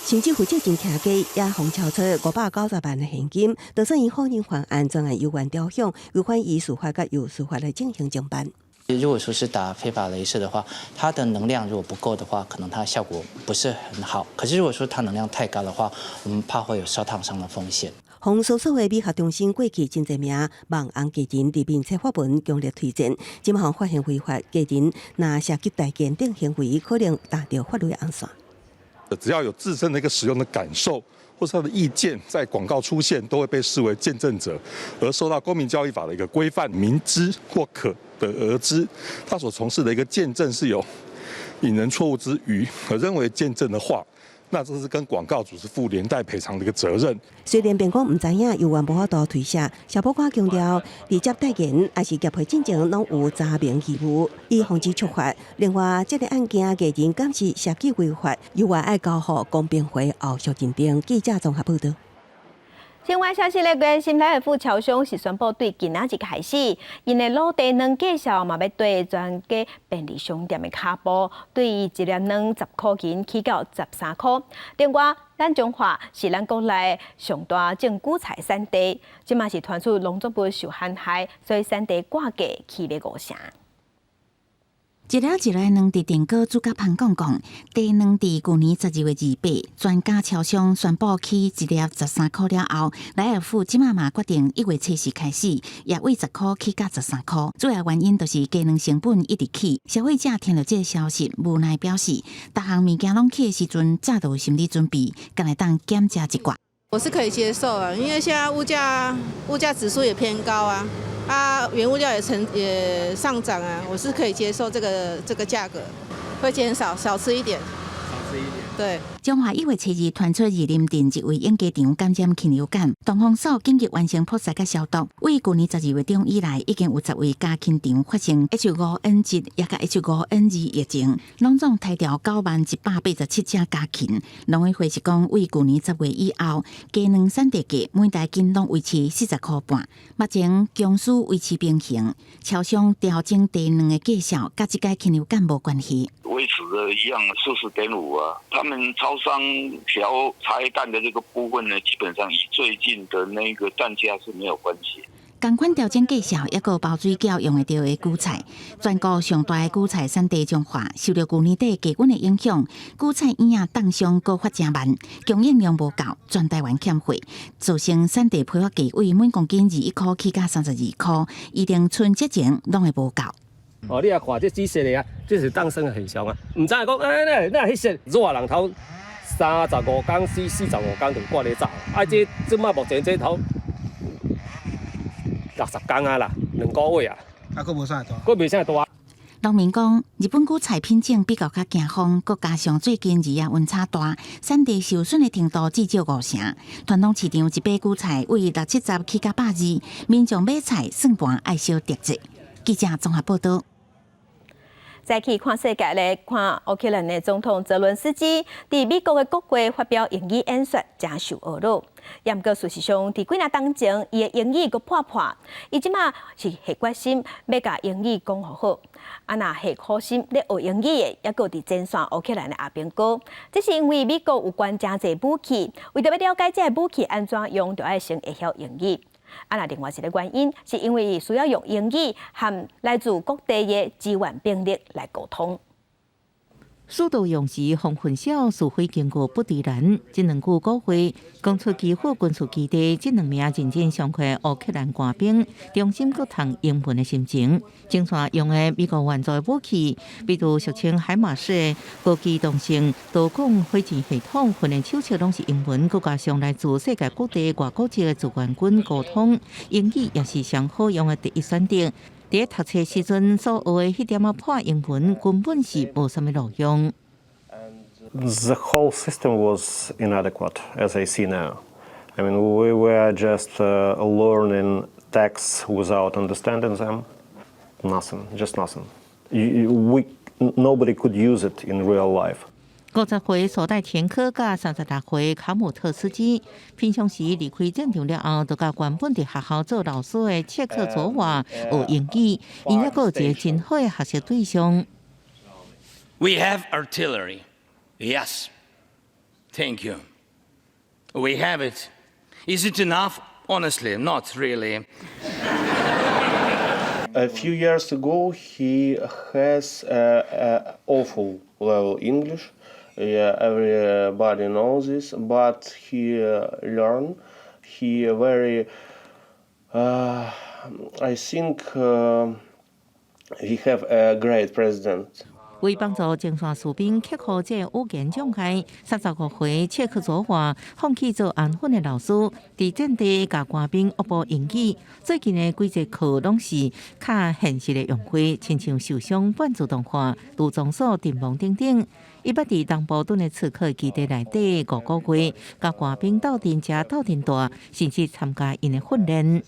甚至負責人徛家也予抄出590萬的現金，就算伊否認犯案，專案有關調向，違反醫師法佮藥師法來進行偵辦。如果說是打非法雷射的話，它的能量如果不夠的話，可能它效果不是很好。可是如果說它能量太高的話，我們怕會有燒燙傷的風險。予搜索的美學中心過去真濟名網紅藝人佇面冊發文強烈推薦，這馬予發現違法藝人，若涉及代言等行為，可能踏著法律紅線。只要有自身的一個使用的感受，或是他的意見在廣告出現，都會被視為見證者，而受到公平交易法的一個規範，明知或可得而知，他所從事的一個見證是有引人錯誤之虞，而認為見證的話，那這是跟廣告主是負連帶賠償的一個責任。雖然辯講毋知影，猶原無法度推卸。小寶官強調，佇接代言抑是業配進前，攏有查明義務，以防止觸法。另外，這个案件藝人敢是涉及違法，猶原愛交予公平會後續認定。記者綜合報道。新聞消息來關心，台北府超商是宣布對今仔日開始，𪜶的滷地卵價數嘛欲綴全家便利商店的跤步，對一粒卵10箍銀起到13箍。另外，咱彰化是咱國內上大種韭菜產地，這馬是傳出農作物受旱害，所以產地掛價起咧5成。一粒一粒卵佇電鍋煮甲芳講講，雞卵佇舊年12月28，全家超商宣布起一粒13箍了後，萊爾富這馬嘛決定1月24開始，也為10箍起價13箍。主要原因就是雞卵成本一直起。消費者聽著這个消息，無奈表示，逐項物件攏起的時陣，早就有心理準備，敢會當減食一寡。我是可以接受啊，因為現在物價指數也偏高啊。啊，原物料也上漲啊，我是可以接受這個價格，會減少，少吃一點。少吃一點。對。彰化1月7日傳出二林鎮一位養雞場感染禽流感，動防所緊急完成撲殺佮消毒。為舊年12月中以來，已經有10位家禽場發生 H5N1也佮 H5N2疫情，攏總殺掉90,187隻家禽。農委會是講，為舊年10月以後，雞卵產地價每台斤攏維持40箍半，目前供需維持平衡。超商調整雞卵的價數，佮這個禽流感無關係。維持的一樣40.5啊，他們超商調茶葉蛋的這個部分呢，基本上與最近的那個蛋價是沒有關係。仝款調整價數，抑閣包水餃用會著的韭菜，全國上大的韭菜產地彰化，受著舊年底低溫的影響，韭菜葉仔凍傷閣發誠慢，供應量無夠，全台灣欠貨，造成產地批發價為每公斤21箍起價32箍，預定春節前攏會無夠。哦，你也看這紫色的啊，這是凍傷的現象啊，毋知講欸，那彼色熱人頭35工45工就掛咧走，啊這這馬目前這頭60工啊啦，2個月啊，啊，閣無啥大，閣袂啥大。農民講，日本韭菜品種比較較驚風，閣加上最近日夜溫差大，產地受損的程度至少五成。傳統市場一把韭菜為六七十起價120，民眾買菜算盤愛小挃者。記者綜合報導。再去看世界咧，看烏克蘭的總統澤倫斯基佇美國的國會發表英語演說，誠受呵咾。也毋過事實上，佇幾若當前，伊的英語閣破破，伊這馬是下決心欲共英語講予好。啊，若下苦心咧學英語的，猶閣佇前線烏克蘭的阿兵哥，這是因為美國有捐誠濟武器，為著欲了解這个武器按怎用，就愛先會曉英語。啊，若另外一个原因，是因為需要用英語和來自各地的支援兵力來溝通。書到用時方恨少，事非經過不知難。這兩句古話講出基輔軍事基地這兩名認真上課烏克蘭官兵，忠心閣讀英文的心情。前線用的美國援助武器，比如俗稱海馬斯的高機動性導彈火箭系統，訓練手冊攏是英文，閣加上來自世界各地外國籍的志願軍溝通，英語也是上好用的第一選擇。佇讀冊時陣所學的彼點仔破英文，根本是無啥物路用。 The whole system was inadequate, as I see now. I mean, we were just learning texts without understanding them. Nothing, just nothing. Nobody could use it in real life. 50歲蘇代田科佮36歲卡姆特斯基，平常時離開戰場了後，就佮原本佇學校做老師的切克佐娃學英語，𪜶猶閣有一个真好的學習對象。 We have artillery. Yes. Thank you. We have it. Is it enough? Honestly, not really. A few years ago, he has a awful level English. Yeah, everybody knows this, but he learn. He very, I think he have a great president. 為幫助前線士兵克服這語言障礙，35歲切克佐娃放棄做安分的老師，佇戰地共官兵惡補英語。最近的幾節課攏是較現實的用法，親像受傷半自動化、除裝所陣亡等等。伊捌佇東部頓涅茨克基地內底5個月，共官兵鬥陣食、鬥陣蹛，甚至參加𪜶的訓練。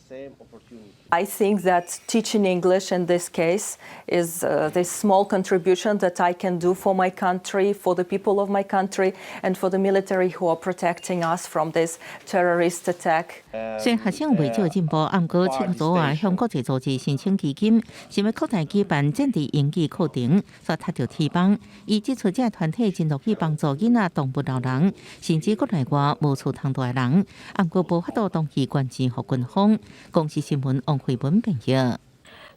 I think that teaching English in this case is this small contribution that I can do for my country, for the people of my country, and for the military who are protecting us from this terrorist attack. 雖然學生袂少進步，毋過切克佐娃向國際組織申請基金，想欲擴大舉辦戰地英語課程，煞踢著鐵枋。伊指出，這个團體真樂意幫助囡仔、動物、老人，甚至國內外無厝通蹛的人，毋過無法度同意捐錢予軍方。公視新聞王慧文編譯。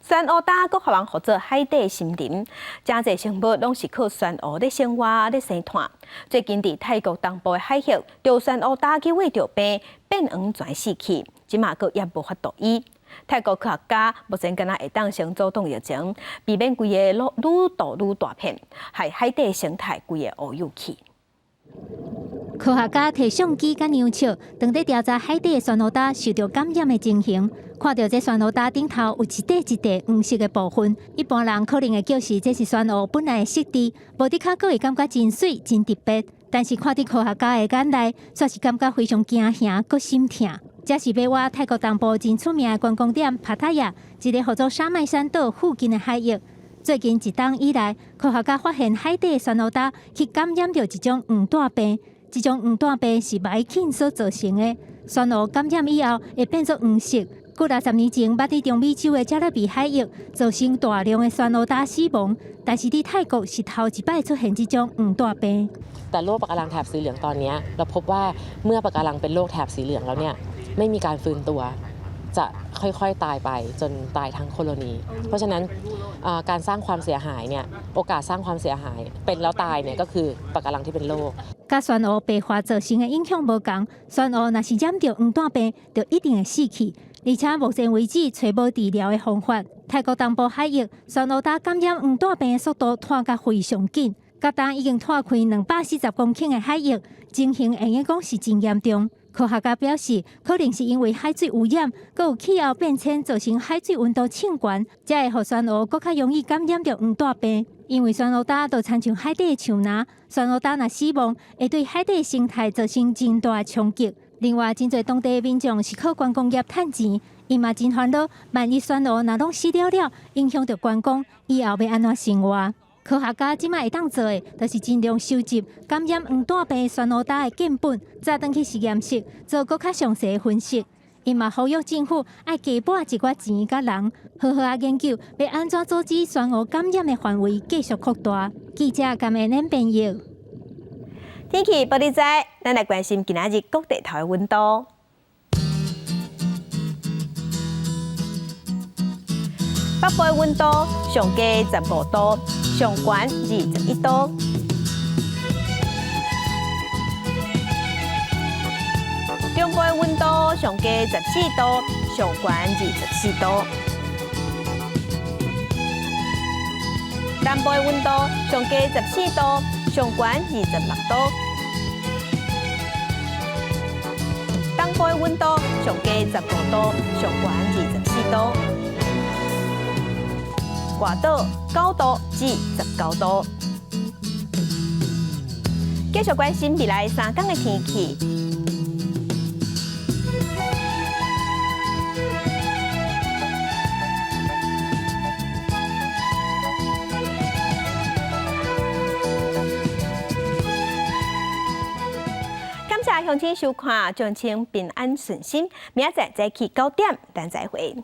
珊烏焦閣予人號做海底森林，誠濟生物攏是靠珊烏咧生活、咧生湠。最近佇泰國東部的海域，著珊烏焦去穢著病，變黃全死去，這馬閣猶無法度醫。泰國科學家目前敢若會當先阻擋疫情，避免規个愈塗愈大片，害海底生態規个烏有去。科學家提相機佮量尺，當咧調查海底珊烏焦受著感染的情形，看著這珊烏焦頂頭有一塊一塊黃色的部分，一般人可能會叫是這是珊烏本來的色澤，無的確閣會感覺真媠真特別。但是看佇科學家的眼內，煞是感覺非常驚嚇閣心疼。這是欲挖泰國東部真出名的觀光點帕塔亞，一个號做沙麥山島附近的海域。最近一冬以來，科學家發現海底珊烏焦去感染著一種黃帶病。這種黃帶病是黴菌所造成的。珊烏感染以後會變做黃色。幾若十年前，捌佇中美洲的加勒比海域造成大量的珊烏焦死亡，但是佇泰國是頭一擺出現這種黃帶病。 แต่โรคปะการังแถบสีเหลืองตอนนี้เราพบว่าเมื่อปะการังเป็นโรคแถบสีเหลืองแล้วเนี่ยไม่มีการฟื้นตัวจะค่อยๆตายไปจนตายทั้งโคโลนีเพราะฉะนั้นการสร้างความเสียหายเนี่ยโอกาสสร้างความเสียหายเป็นแล้วตายเนี่ยก็คือปะการังที่เป็นโรค佮珊烏白化造成的影響無仝，珊烏若是染著黃帶病，就一定會死去。而且目前為止，揣無治療的方法。泰國東部海域珊烏焦感染黃帶病的速度湠甲非常緊，佮今已經湠開240公頃的海域，情形會用講是真嚴重。科學家表示，可能是因為海水污染，閣有氣候變遷造成海水溫度升懸，才會予珊烏閣較容易感染著黃帶病。因為珊烏焦就親像海底的樹林，珊烏焦若死亡，會對海底生態造成真大的衝擊。另外，真濟當地民眾是靠觀光業趁錢，𪜶嘛真煩惱，萬一珊烏若攏死了了，影響著觀光，以後欲按怎生活？科學家這馬會當做的，就是盡量收集感染黃帶病珊烏焦的樣本，再轉去實驗室做閣較詳細的分析。𪜶嘛呼籲政府愛加撥一寡錢佮人，好好仔研究欲按怎阻止珊烏感染的範圍繼續擴大。記者甘恩恩編譯。天氣報你知，咱來關心今仔日各地頭的溫度。北部的溫度上低15度，上懸21度。中部的溫度上低14度，上懸24度。南部的溫度上低14度，上懸26度。東部的溫度上低15度，上懸24度。外島9度至19度。繼續關心未來三天的天氣。感謝鄉親收看，祝親平安順心。明仔載早起9點，咱再會。